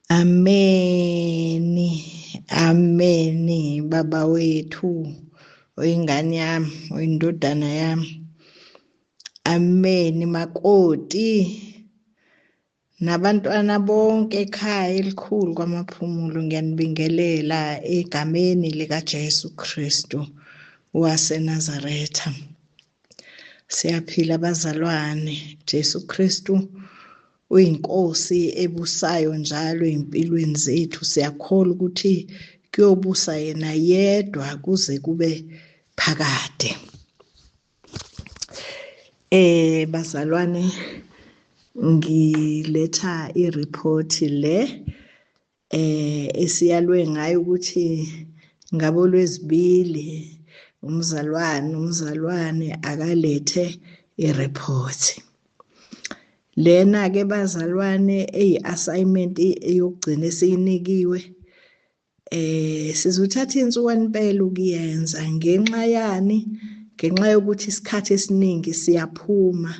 Ameni. Ameni baba wethu oyingane yami, oyindodana yami. Ameni makoti. Nabantwana bonke ekhaya elikhulu kwaMaphumulo ngiyanibingelela egameni likaJesu Kristu waseNazaretha. Siyaphila bazalwane, Jesu Kristu uyinkosi ebusayo njalo ezimpilweni zethu. Siyakholwa ukuthi kuyobusa yena yedwa kuze kube phakade. Bazalwane ngiletha i-report le esiyalwe ngayo ukuthi ngabolwezibili umzalwane akalethe i-report. Lena ke bazalwane eyi-assignment eyokugcina esiyinikiwe sizothatha insukwana impela ukuyenza ngenxa yani ngenxa yokuthi isikhathi esiningi siyaphuma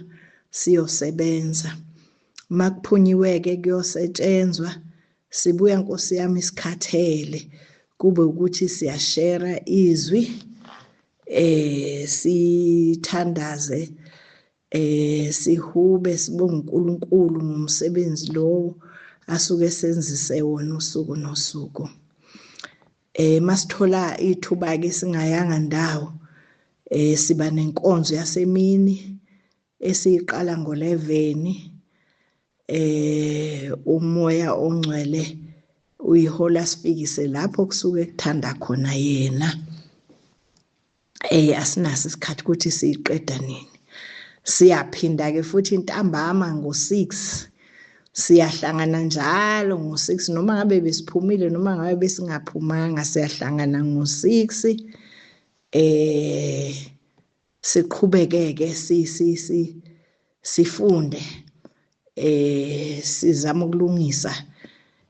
siyosebenza makuphunyiwe-ke kuyosetshenzwa sibuya nkosi yami isikhathele kube ukuthi siyashera izwi sithandaze sihube sibonga uNkulunkulu ngomsebenzi lowo asuke senzise wona usuku nosuku. Masithola ithuba ke singayanga ndawo siba nenkonzo yasemini esiyiqala ngo-11 umoya ongcwele uyihola sifikise lapho kusuke kuthanda khona yena. Asinaso isikhathi ukuthi siyiqeda nini. Siyaphinda ke futhi intambama ngo-6 siyahlangana njalo ngo-6 noma ngabe besiphumile noma ngabe besingaphumanga siyahlangana ngo-6 siqhubekeke si si si sifunde sizama ukulungisa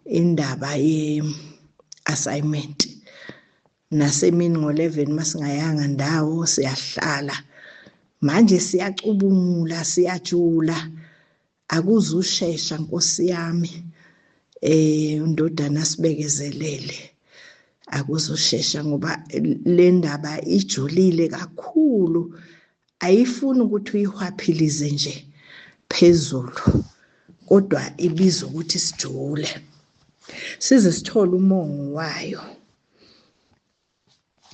indaba ye assignment. Nasemini ngo-11 masingayanga ndawo siyahlala manje siyacubungula siyajula akuzushesha nkosi yami undodana sibekezelele akuzoshesha ngoba le ndaba ijulile kakhulu ayifuni ukuthi uyihwaphilize nje phezulu kodwa ibiza ukuthi sijule size sithole umongo wayo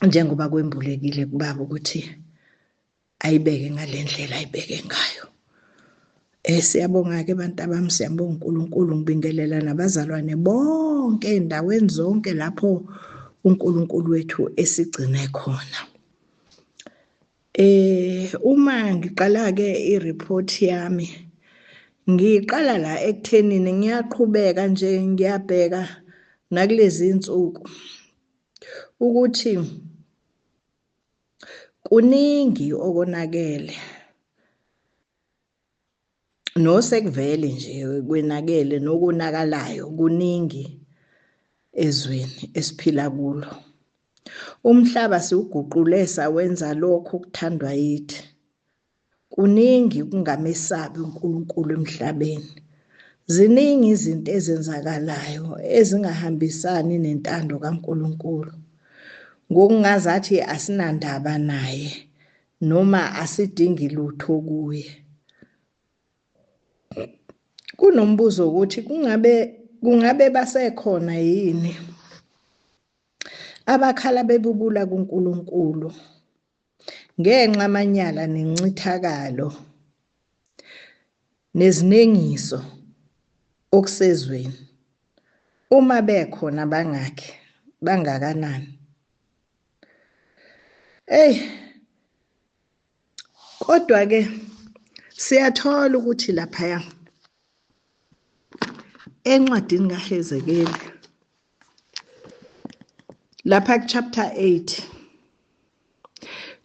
njengoba kwembulekile kubaba ukuthi ayibeke ngalendlela ayibeke ngayo. Siyabonga ke bantu abami siyabonga uNkulunkulu ngibingelela nabazalwane bonke endaweni zonke lapho uNkulunkulu wethu esigcine khona. Uma ngiqala ke i-report yami ngiqala la ekuthenini ngiyaqhubeka nje ngiyabheka nakulezi insuku ukuthi kuningi okonakele nosekuvele nje kwenakele nokonakalayo kuningi ezweni esiphila kulo. Umhlaba siwuguqule sawenza lokho okuthandwa yithi. Kuningi ukungamesabi uNkulunkulu emhlabeni. Ziningi izinto ezenzakalayo ezingahambisani nentando kaNkulunkulu. Ngokungazathi asinandaba naye noma asidingi lutho kuye. Kunombuzo ukuthi kungabe basekhona yini abakhala bebubula kuNkulunkulu ngenxa amanyala nencithakalo nezinengiso okusezweni uma bekhona bangakhi bangakanani. Ey kodwa ke siyathola ukuthi laphaya encwadini kaHezekeli lapha ku chapter 8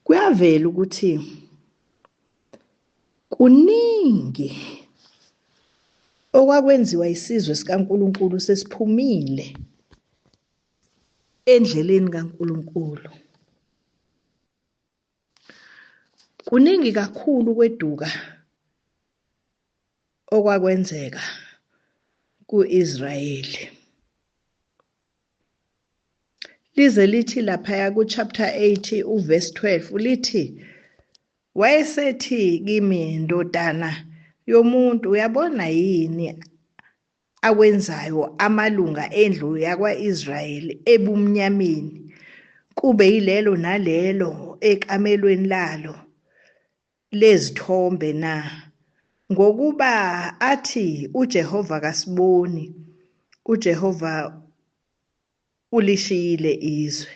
kuyavela ukuthi kuningi okwakwenziwa isizwe sikaNkuluNkulu sesiphumile endleleni kaNkuluNkulu. Kuningi kakhulu kweduka okwakwenzeka ku-Israyeli. Lize lithi laphaya ku-chapter 8 uverse 12 lithi, wayesethi kimi, ndodana yomuntu, uyabona yini akwenzayo amalunga endlu yakwa-Israyeli ebumnyameni, kube yilelo nalelo ekamelweni lalo lezithombe na? Ngokuba athi, uJehova kasiboni, uJehova ulishiyile izwe.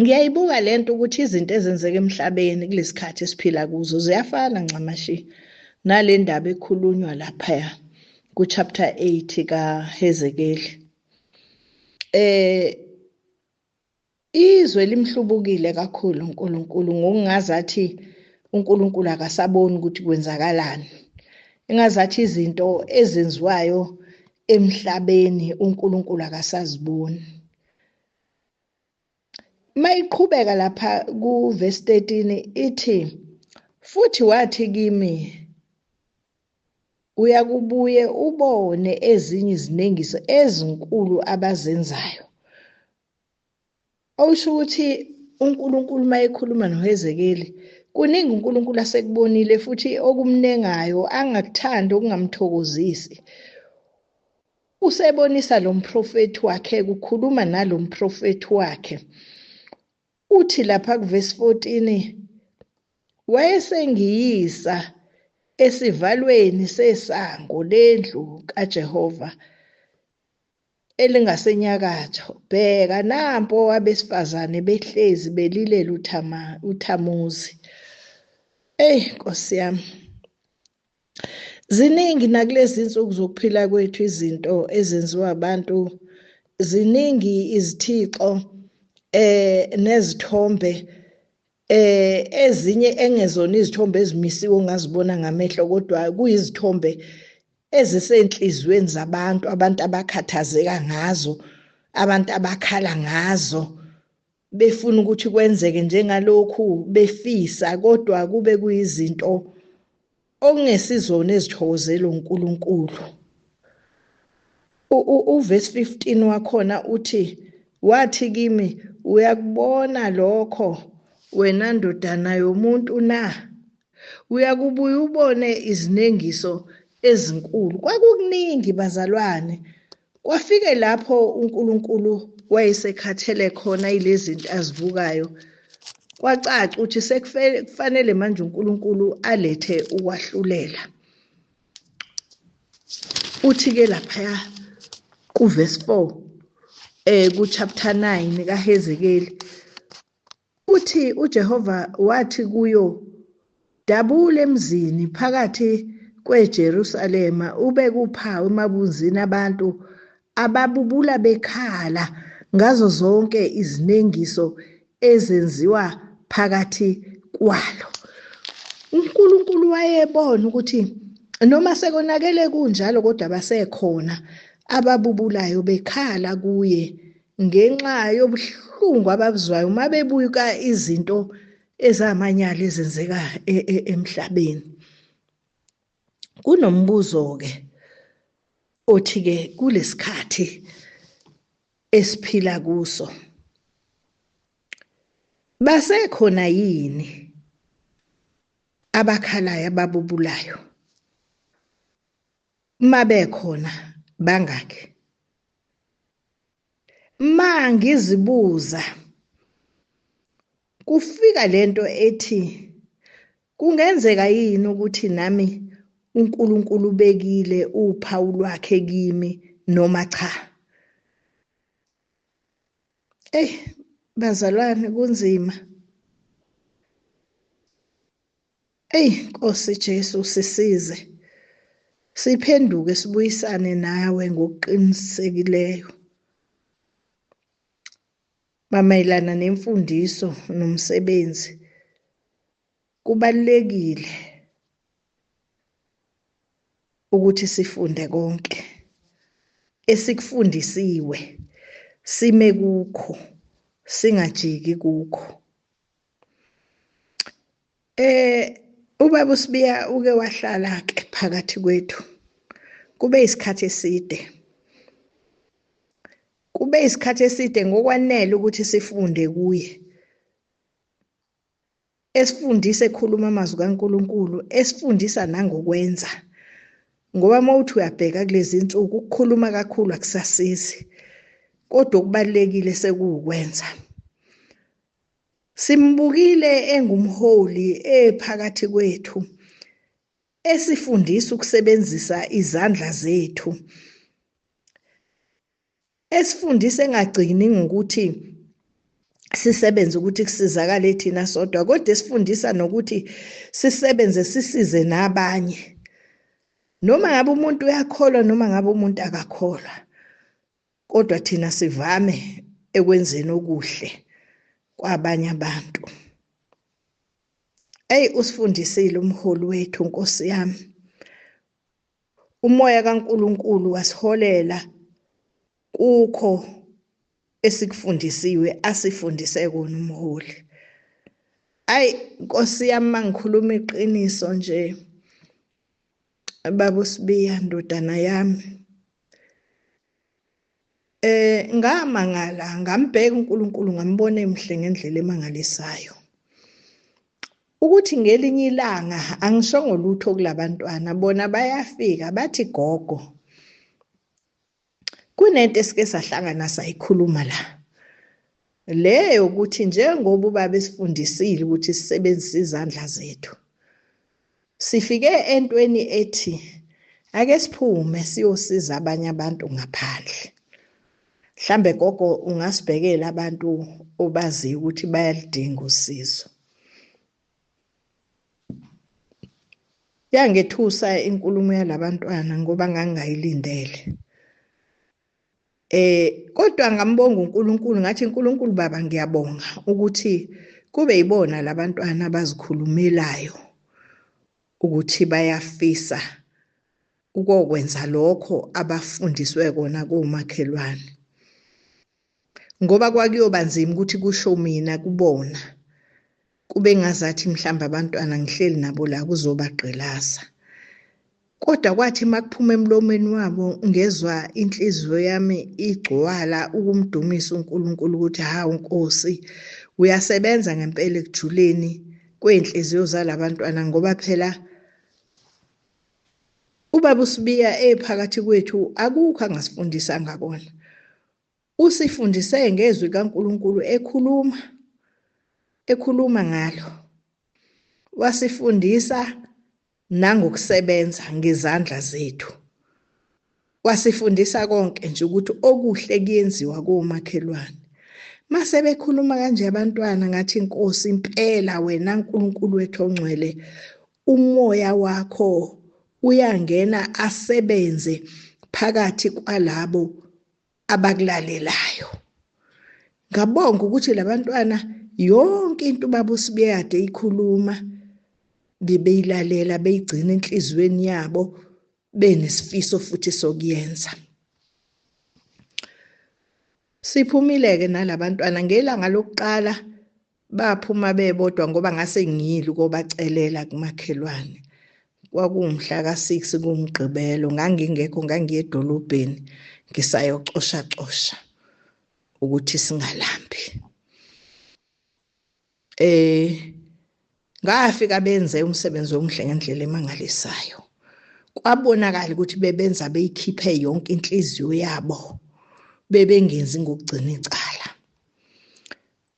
Ngiyayibuka lento ukuthi izinto ezenzeka emhlabeni kulesikhathi esiphila kuzo ziyafana ncamashi nale ndaba ekhulunywa laphaya ku-chapter 8 kaHezekeli. Izwe limhlubukile kakhulu uNkulunkulu ngokungazathi uNkulunkulu akasaboni ukuthi kwenzakalani. Ingazathi izinto ezenziwayo emhlabeni uNkulunkulu akasaziboni. Mayiqhubeka lapha ku-verse 13 ithi, futhi wathi kimi, uyakubuye ubone ezinye izinengiso ezinkulu abazenzayo. Okusho ukuthi uNkulunkulu uma ekhuluma noHezekeli, kuningi uNkulunkulu asekubonile futhi okumnengayo, angakuthandi, okungamthokozisi. Usebonisa lo mprofethi wakhe, kukhuluma nalo mprofethi wakhe. Uthi lapha kuvesi 14, wayesengiyisa esivalweni sesango lendlu kaJehova elingasenyakatho, bheka nampo abesifazane behlezi belilela uThamuzi. Eyi Nkosi yami, ziningi nakulezi zinsuku zokuphila kwethu izinto ezenziwa abantu, ziningi izithixo nezithombe, ezinye engezona izithombe ezimisiwe ongazibona ngamehlo, kodwa kuyizithombe ezisenhliziyweni zabantu, abantu abakhathazeka ngazo, abantu abakhala ngazo, befuna ukuthi kwenzeke njengalokhu befisa, kodwa kube kuyizinto okungesizona ezithokozela uNkulunkulu. Uverse 15 wakhona uthi, wathi kimi, uyakubona lokho wena ndodana yomuntu na? Uyakubuya ubone izinengiso ezinkulu. Kwakukuningi bazalwane, kwafike lapho uNkulunkulu wayesekhathele khona yilezi zinto azibukayo, kwacaca ukuthi sekufanele manje uNkulunkulu alethe ukwahlulela. Uthi-ke laphaya kuverse 4 ku-chapter 9 kaHezekeli, uthi uJehova wathi kuyo, dabula emzini phakathi kweJerusalema, ube kuphawu emabunzini abantu ababubula bekhala ngazo zonke izinengiso ezenziwa phakathi kwalo. uNkulunkulu wayebona ukuthi noma sekonakele kunjalo, kodwa basekhona ababubulayo bekhala kuye ngenxa yobuhlungu ababuzwayo uma bebuka izinto ezamanyala ezenzeka emhlabeni. Kunombuzo-ke othi-ke kulesikhathi esiphila kuso, basekhona yini abakhalayo ababubulayo? Uma bekhona bangaki? Ma ngizibuza kufika lento ethi kungenzeka yini ukuthi nami uNkulunkulu ubekile uphawu lwakhe kimi noma cha? Ey bazalwane, kunzima. Ey Nkosi Jesu, sisize siphenduke sibuyisane nawe ngokuqinisekileyo mamayelana nemfundiso nomsebenzi. Kubalulekile ukuthi sifunde konke esikufundisiwe, sime kukho, singajiki kukho. Ubaba uSibiya uke wahlala ke phakathi kwethu kube isikhathi eside. Kube isikhathi eside ngokwanele ukuthi sifunde kuye. Esifundisa ekhuluma amazwi kaNkuluNkulu, esifundisa nangokwenza. Ngoba uma uthi uyabheka kulezi nsuku ukukhuluma kakhulu akusasizi. Kodwa okubalulekile sekuwukwenza. Simbukile engumholi ephakathi kwethu esifundisa ukusebenzisa izandla zethu esifundisa engagcini ngokuthi sisebenze ukuthi kusizakale thina sodwa kodwa esifundisa nokuthi sisebenze sisize nabanye noma ngabe umuntu uyakholwa noma ngabe umuntu akakholwa kodwa thina sivame ekwenzeni okuhle kwabanye abantu. Eyi usifundisile umholi wethu Nkosi yami. Umoya kaNkuluNkulu wasiholela kukho esikufundisiwe asifundise kona umholi. Ayi Nkosi yami mangikhuluma iqiniso nje baba uSibiya ndodana yami Eh ngamangala ngambheka uNkulunkulu ngambona emhle ngendlela emangalisayo. Ukuthi ngelinye ilanga angishongo lutho kulabantwana bona bayafika bathi gogo kunento esike sahlangana sayikhuluma la. Le yokuthi njengoba ubaba esifundisile ukuthi sisebenzise izandla zethu Sifike entweni ethi ake siphume siyosiza abanye abantu ngaphandle. Mhlambe gogo ungasibhekela abantu obaziyo ukuthi bayaludinga usizo. Yangethusa inkulumo yalabantwana ngoba ngangingayilindele. Eh kodwa ngambonga uNkulunkulu ngathi uNkulunkulu baba ngiyabonga ukuthi kube yibona labantwana abazikhulumelayo ukuthi bayafisa ukokwenza lokho abafundiswe kona komakhelwane ngoba kwakuyoba nzima ukuthi kusho mina kubona kube ngazathi mhlawumbe abantwana ngihleli nabo la kuzobagqilaza kodwa kwathi makuphuma emlomeni wabo ngezwa inhliziyo yami igcwala ukumdumisa uNkulunkulu ukuthi hawu Nkosi uyasebenza ngempela ekujuleni kwezinhliziyo zalabantwana ngoba phela ubaba uSibiya ephakathi kwethu akukho angasifundisanga kona Usifundise ngezwi kaNkulunkulu ekhuluma ekhuluma ngalo. Wasifundisa nangokusebenza ngezandla zethu. Wasifundisa konke nje ukuthi okuhle kuyenziwa komakhelwane. Mase bekhuluma kanje abantwana ngathi inkosi impela wena Nkulunkulu wethu ongcwele umoya wakho uyangena asebenze phakathi kwalabo abakulalelayo. Ngabonga ukuthi labantwana yonke into ubaba uSibiyade ikhuluma bebeyilalela beyigcina enhliziyweni yabo benesifiso futhi sokuyenza. Siphumile-ke nalabantwana ngelanga lokuqala Baphuma bebodwa ngoba ngase ngiyile ukobacelela kumakhelwane. Kwakuwumhla ka-6 kuMgqibelo, ngangingekho ngangiye edolobheni ngisayocosha cosha ukuthi singalambi. Eh ngafika benze umsebenzi omuhle ngendlela emangalisayo. Kwabonakala ukuthi bebenza beyikhiphe yonke inhliziyo yabo bebengenzi ngokugcina icala.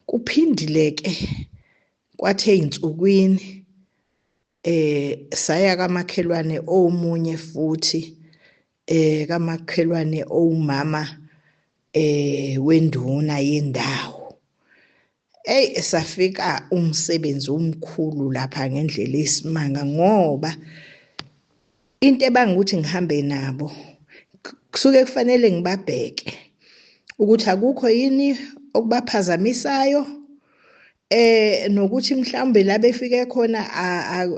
Kuphindile ke kwathi ey'nsukwini eh saya kamakhelwane omunye futhi eh kamakhelwane owumama eh wenduna yendawo. Ey safika umsebenzi omkhulu lapha ngendlela esimanga ngoba into ebanga ukuthi ngihambe nabo kusuke kufanele ngibabheke ukuthi akukho yini okubaphazamisayo eh nokuthi mhlawumbe la befike khona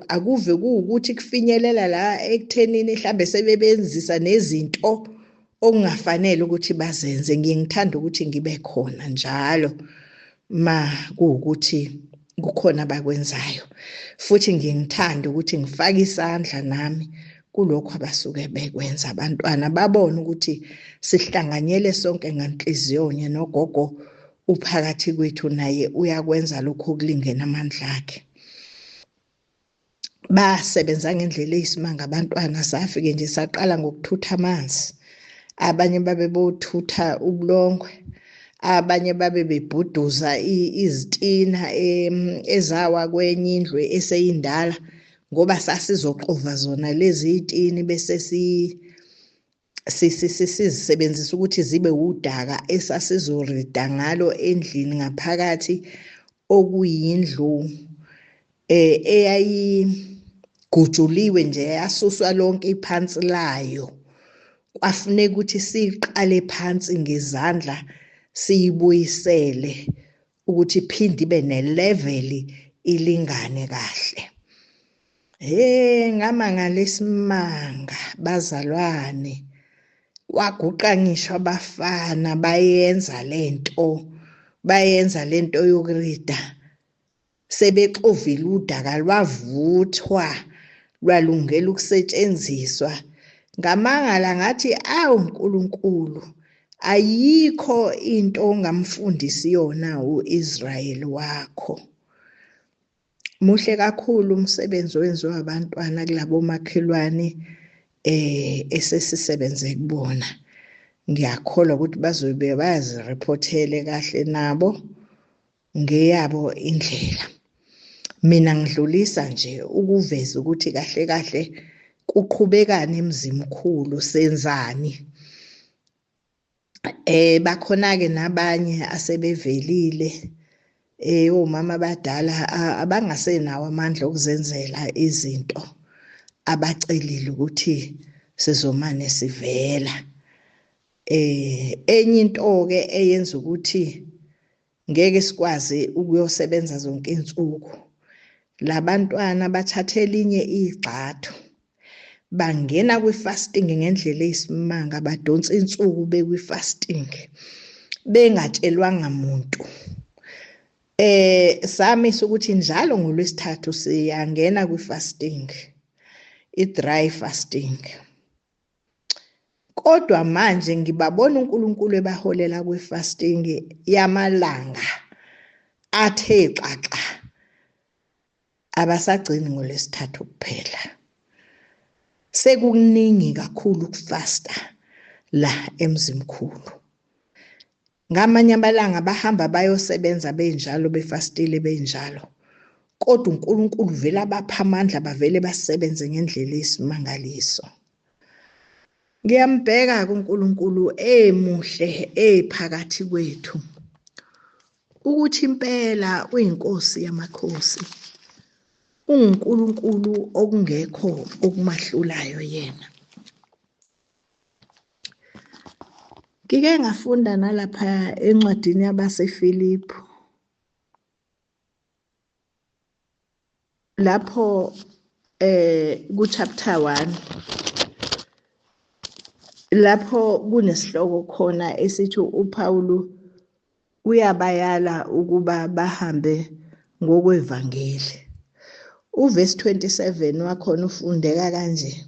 akuve kuwukuthi kufinyelela la ekuthenini mhlambe sebebenzisa nezinto okungafanele ukuthi bazenze ngiye ngithanda ukuthi ngibe khona njalo ma kuwukuthi kukhona abakwenzayo futhi ngiye ngithande ukuthi ngifake isandla nami kulokho abasuke bekwenza abantwana, babone ukuthi sihlanganyele sonke nganhliziyonye nogogo uphakathi kwethu naye uyakwenza lokho okulingene amandla akhe. Basebenza ngendlela eyisimanga abantwana, safike nje saqala ngokuthutha amanzi, abanye babe bothutha ubulongwe, abanye babe bebhuduza izitina ezawa kwenye indlu eseyindala ngoba sasizoxova zona lezi zitini bese sizisebenzisa ukuthi zibe wudaka esasizorida ngalo endlini ngaphakathi, okuyindlu eyayigujuliwe nje yasuswa lonke iphansi layo. Kwafuneka ukuthi siyiqale phansi ngezandla siyibuyisele ukuthi iphinde ibe nelevel ilingane kahle. He, ngamangala isimanga bazalwane, kwaguqa ngisho abafana bayenza lento, bayenza lento yokurida sebexovile udaka lwavuthwa lwalungela ukusetshenziswa. Ngamangala ngathi, awu Nkulunkulu, ayikho into ongamfundisi yona u-Israyeli wakho. Muhle kakhulu umsebenzi owenziwa abantwana kulabo makhelwane esesisebenze kubona. Ngiyakholwa ukuthi bazobe bayazirephothele kahle nabo ngeyabo indlela. Mina ngidlulisa nje ukuveza ukuthi kahle kahle kuqhubekani emzimkhulu, senzani. Bakhona-ke nabanye asebevelile omama abadala abangasenawo amandla okuzenzela izinto, abacelile ukuthi sizomane sivela. Enye into-ke eyenza ukuthi ngeke sikwazi ukuyosebenza zonke insuku, labantwana bathatha elinye igxathu bangena kwi-fasting ngendlela eyisimanga, badonsa insuku bekwi-fasting bengatshelwanga muntu. Samisa ukuthi njalo ngolwesithathu siyangena kwi-fasting, i-dry fasting. Kodwa manje ngibabona uNkulunkulu ebaholela kwi-fasting yamalanga athe xaxa, abasagcini ngolwesithathu kuphela. Sekukuningi kakhulu ukufasta la eMzimkhulu. Ngamanye amalanga bahamba bayosebenza benjalo, befastile benjalo, kodwa uNkulunkulu vele abapha amandla, bavele basebenze ngendlela eyisimangaliso. Ngiyambheka kuNkulunkulu emuhle ephakathi kwethu ukuthi impela uyiNkosi yamakhosi, unguNkulunkulu okungekho okumahlulayo yena. Ngike ngafunda nalapha encwadini yabaseFiliphu lapho ku chapter 1 lapho kunesihloko khona esithi uPawulu uyabayala ukuba bahambe ngokwevangeli. Uverse 27 wakhona ufundeka kanje,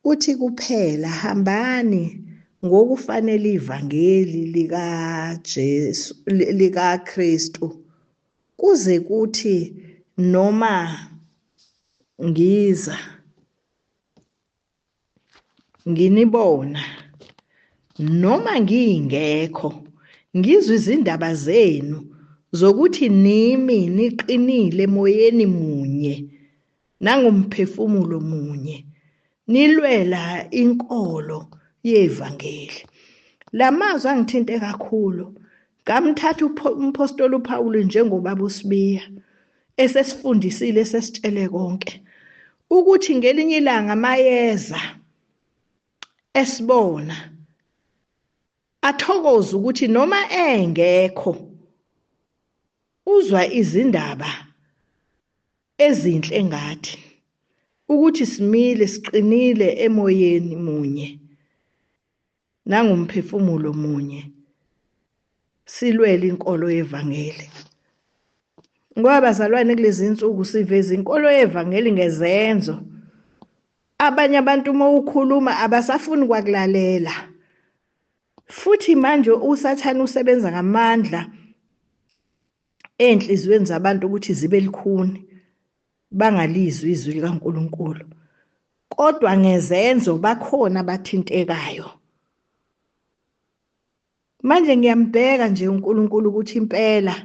uthi kuphela hambani ngokufanele ivangeli likaJesu likaKristu kuze kuthi noma ngiza nginibona noma ngingekho ngizwe izindaba zenu zokuthi nimi niqinile emoyeni munye nangomphefumulo munye nilwela inkolo yevangeli. Lamazwi angithinte kakhulu. Ngamthatha umpostoli uPawulu njengobaba uSibiya esesifundisile, esesitshele konke ukuthi ngelinye ilanga mayeza esibona athokoze ukuthi noma engekho uzwa izindaba ezinhle ngathi ukuthi simile siqinile emoyeni munye nangomphefumulo munye silwele inkolo yevangeli. Ngoba bazalwane kulezi insuku siveza inkolo yevangeli ngezenzo. Abanye abantu uma ukhuluma abasafuni kwakulalela. Futhi manje uSathane usebenza ngamandla ey'nhliziyweni zabantu ukuthi zibe lukhuni, bangalizwi izwi likaNkulunkulu. Kodwa ngezenzo bakhona abathintekayo. Manje ngiyambheka nje uNkulunkulu ukuthi impela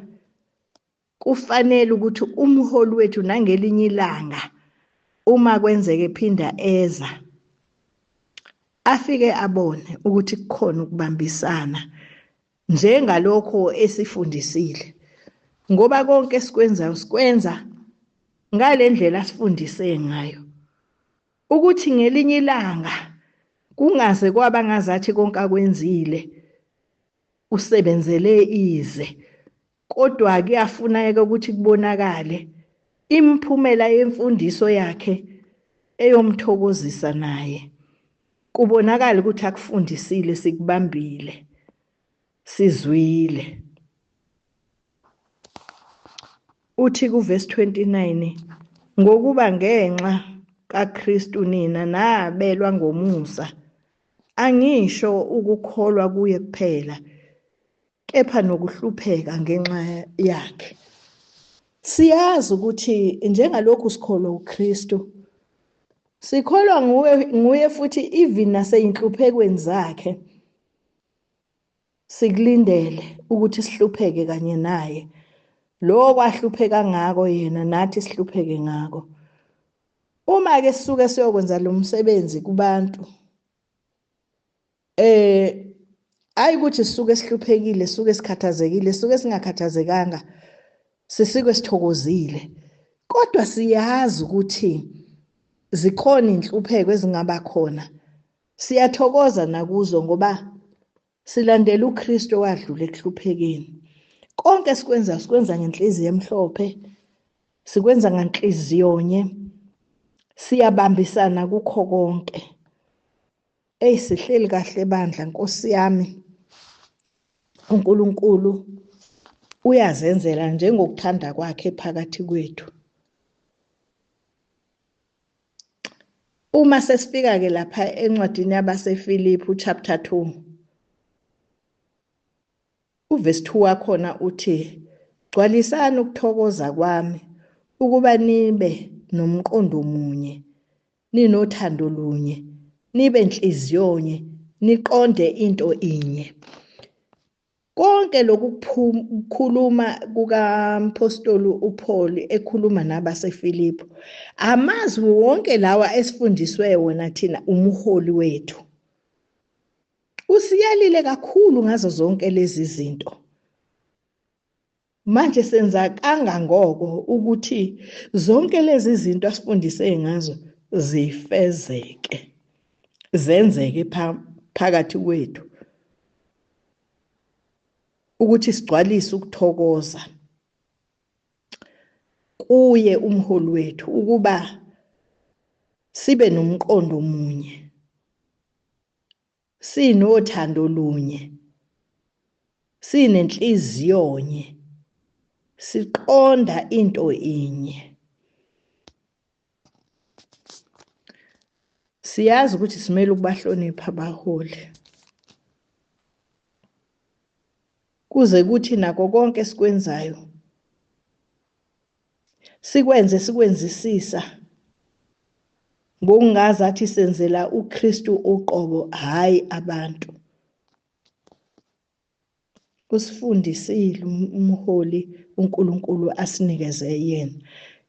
kufanele ukuthi umholi wethu nangelinye ilanga uma kwenzeka ephinda eza afike abone ukuthi kukhona ukubambisana njengalokho esifundisile, ngoba konke esikwenzayo sikwenza ngale ndlela asifundise ngayo, ukuthi ngelinye ilanga kungaze kwaba ngazathi konke akwenzile usebenzele ize, kodwa kuyafuneka ukuthi kubonakale imiphumela yemfundiso yakhe eyomthokozisa naye, kubonakala ukuthi akufundisile sikubambile, sizwile. Uthi kuvesi 29, ngokuba ngenxa kaKristu nina nabelwa ngomusa, angisho ukukholwa kuye kuphela, kepha nokuhlupheka ngenxa yakhe. Siyazi ukuthi njengalokhu sikholwa uKristu, sikholwa nguye futhi even naseyinhluphekweni zakhe sikulindele ukuthi sihlupheke kanye naye. Lo kwahlupheka ngako yena, nathi sihlupheke ngako. Uma ke sisuke siyokwenza lo msebenzi kubantu, ayi ukuthi sisuke sihluphekile, sisuke sikhathazekile, sisuke singakhathazekanga, sisuke sithokozile, kodwa siyazi ukuthi zikhona inhlupheko ezingaba khona. Siyathokoza nakuzo ngoba silandela uKristu owadlula ekuhluphekeni. Konke sikwenza sikwenza ngenhliziyo emhlophe, sikwenza nganhliziyonye, siyabambisana kukho konke. Eyi, sihleli kahle bandla, Nkosi yami. uNkulunkulu uyazenzela njengokuthanda kwakhe phakathi kwethu. Uma sesifika ke lapha encwadini yabaseFilipi chapter 2, uverse 2 wakhona uthi, gcwalisani ukuthokoza kwami ukuba nibe nomqondo munye, ninothando lunye, nibe nhliziyonye, niqonde into inye. Konke lokhu kukhuluma kukampostoli uPaul ekhuluma nabaseFilipi, amazwi wonke lawa esifundiswe wona thina umholi wethu. Usiyalile kakhulu ngazo zonke lezi zinto. Manje senza kangangoko ukuthi zonke lezi zinto asifundise ngazo zifezeke, zenzeke phakathi kwethu, ukuthi sigcwalise ukuthokoza kuye umholi wethu, ukuba sibe nomqondo munye, sinothando lunye, sinenhliziyonye, siqonda into inye. Siyazi ukuthi simele ukubahlonipha abaholi, kuze kuthi nako konke esikwenzayo sikwenze sikwenzisisa ngokungazathi senzela uKristu uqobo, hhayi abantu. Usifundisile umholi uNkulunkulu asinikeze yena.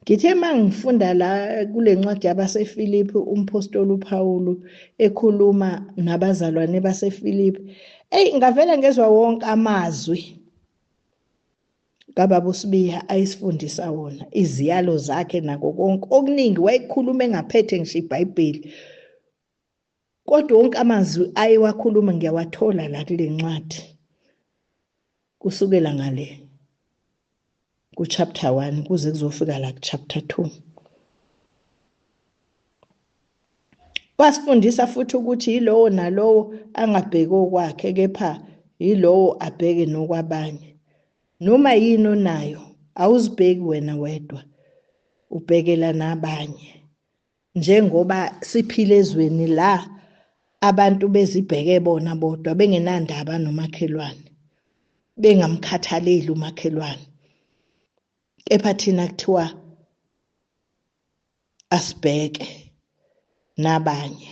Ngithe mangifunda la kule ncwadi yabaseFilipi, umpostoli uPawulu ekhuluma nabazalwane baseFilipi, eyi ngavele ngezwa wonke amazwi kaBaba uSibiya ayisifundisa wona, iziyalo zakhe nako konke okuningi wayekhuluma engaphethe ngisho iBhayibheli, kodwa wonke amazwi ayewakhuluma ngiyawathola la kule ncwadi, kusukela ngale ku-chapter 1 kuze kuzofika la ku-chapter 2. Wasifundisa futhi ukuthi yilowo nalowo angabheki okwakhe, kepha yilowo abheke nokwabanye. Noma yini onayo, awuzibheki wena wedwa, ubhekela nabanye. Njengoba siphila ezweni la abantu bezibheke bona bodwa, bengenandaba nomakhelwane, bengamkhathaleli umakhelwane, kepha thina kuthiwa asibheke nabanye.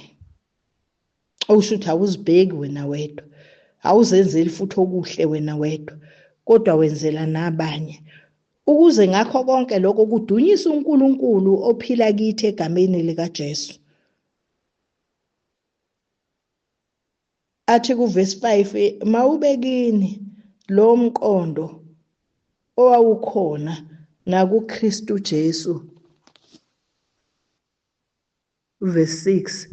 Okusho ukuthi awuzibheki wena wedwa, awuzenzeli futhi okuhle wena wedwa, kodwa wenzela nabanye, ukuze ngakho konke lokho kudunyise uNkulunkulu ophila kithi egameni likaJesu. Athi kuvesi 5, mawube kini lo mqondo owawukhona nakuKristu Jesu. Verse 6,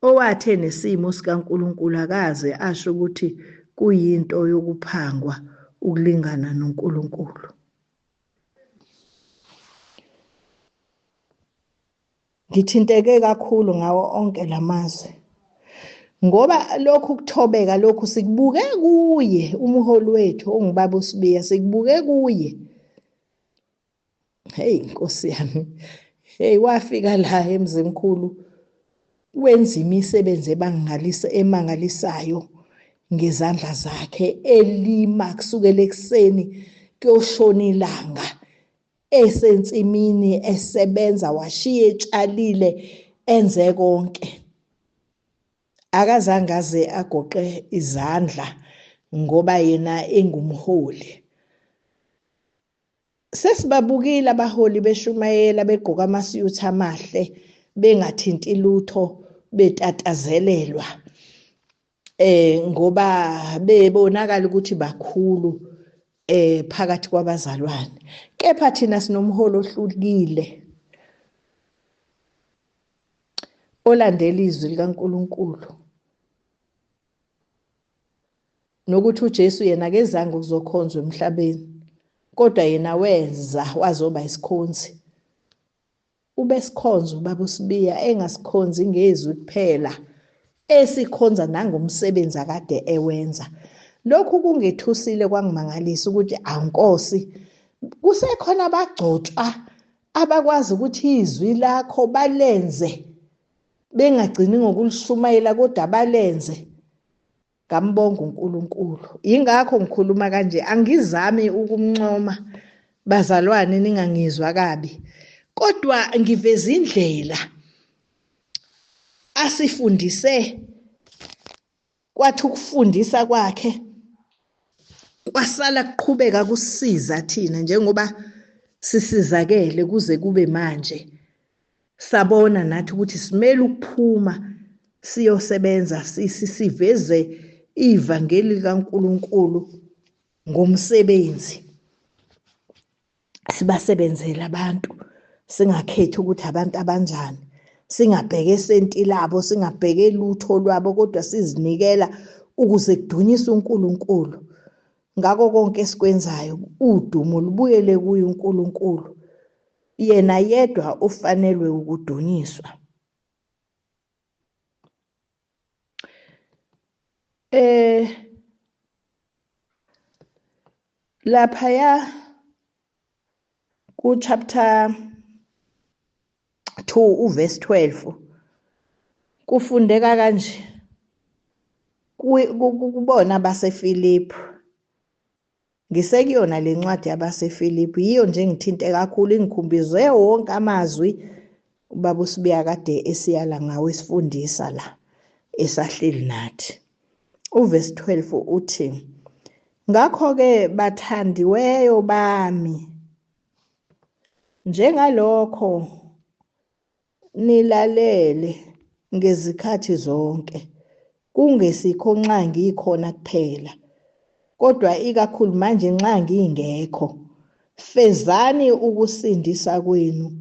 owathi enesimo sikaNkulunkulu akaze asho ukuthi kuyinto yokuphangwa ukulingana noNkulunkulu. Ngithinteke kakhulu ngawo onke lamazwi, ngoba lokhu kuthobeka lokhu sikubuke kuye umholi wethu ongubaba uSibiya, sikubuke kuye. Hey Nkosi yami, hey, wafika la eMzimkhulu wenza imisebenzi ebangalisa emangalisayo ngezandla zakhe, elima kusukela ekuseni kuyoshona ilanga, esensimini esebenza, washiya etshalile, enze konke. Akazange aze agoqe izandla ngoba yena engumholi. Sesibabukile abaholi beshumayela begqoka amasiyuthi amahle, bengathinti lutho, betatazelelwa ngoba bebonakala ukuthi bakhulu phakathi kwabazalwane. Kepha thina sinomholi ohlukile olandela izwi likaNkulunkulu, nokuthi uJesu yena akezange ukuzokhonzwa emhlabeni, kodwa yena weza wazoba isikhonzi. Ubesikhonza ubaba uSibiya, engasikhonzi ngezwi kuphela, esikhonza nangomsebenzi akade ewenza. Lokhu kungethusile, kwangimangalisa ukuthi awunkosi, kusekhona abagcotshwa abakwazi ukuthi izwi lakho balenze, bengagcini ngokulishumayela kodwa balenze. Ngambonga uNkulunkulu. Yingakho ngikhuluma kanje, angizami ukumncoma bazalwane, ningangizwa kabi, kodwa ngiveza indlela asifundise, kwathi ukufundisa kwakhe kwasala kuqhubeka kusiza thina njengoba sisizakele kuze kube manje. Sabona nathi ukuthi simele ukuphuma siyosebenza, siveze ivangeli likaNkulunkulu ngomsebenzi, sibasebenzele abantu, singakhethi ukuthi abantu abanjani, singabheke esenti labo, singabheke lutho lwabo, kodwa sizinikela ukuze kudunyiswe uNkulunkulu ngako konke esikwenzayo. Udumo lubuyele kuye uNkulunkulu, yena yedwa ufanelwe ukudunyiswa. Laphaya ku chapter 2 uverse 12 kufundeka kanje kubona abaseFilipi. Ngisekuyona le ncwadi yabaseFilipi, yiyo nje engithinte kakhulu, ingikhumbize wonke amazwi ubaba uSibiya kade esiyala ngawo, esifundisa la esahleli nathi. Uverse 12 uthi, ngakho-ke bathandiweyo bami, njengalokho nilalele ngezikhathi zonke, kungesikho nxa ngikhona kuphela, kodwa ikakhulu manje nxa ngingekho, fezani ukusindisa kwenu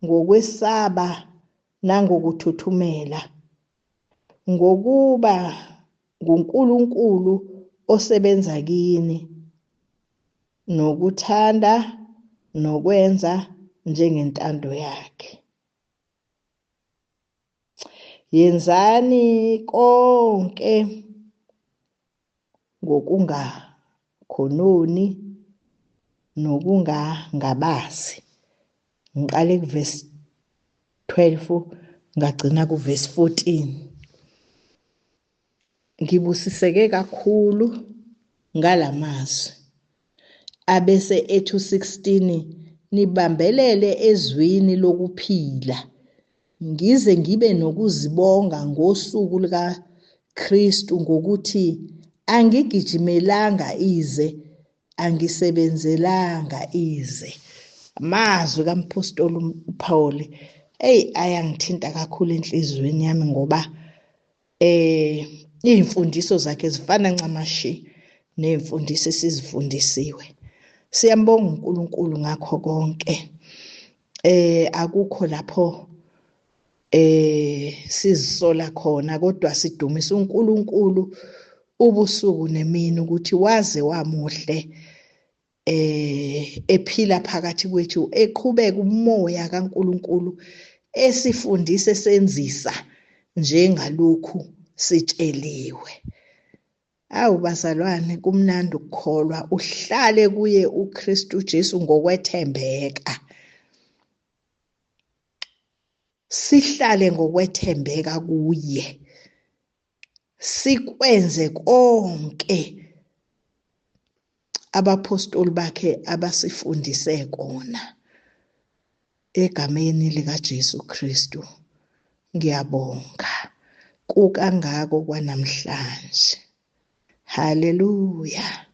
ngokwesaba nangokuthuthumela, ngokuba nguNkulunkulu osebenza kini nokuthanda nokwenza njengentando yakhe. Yenzani konke ngokungakhononi nokungangabazi. Ngiqale kuvesi 12 ngagcina kuverse 14. Ngibusiseke kakhulu ngalamazwi. Abese ethu 16 nibambelele ezwini lokuphila ngize ngibe nokuzibonga ngosuku likaKristu ngokuthi angigijimelanga ize, angisebenzelanga ize. Amazwi kaMphostoli uPaul eyi ayangithinta kakhulu enhliziyweni yami ngoba iy'mfundiso zakhe zifana ncamashi ney'mfundiso esizifundisiwe. Siyambonga uNkulunkulu ngakho konke. Akukho lapho sizisola khona kodwa sidumisa uNkulunkulu ubusuku nemini ukuthi waze wamuhle ephila phakathi kwethu, eqhubeka umoya kaNkulunkulu esifundise senzisa njengalokhu sitsheliwe. Awu bazalwane, kumnandi ukukholwa, uhlale kuye uKristu Jesu ngokwethembeka. Sihlale ngokwethembeka kuye, sikwenze konke abaphostoli bakhe abasifundise kona. Egameni likaJesu Kristu ngiyabonga kukangako kwanamhlanje. Haleluya.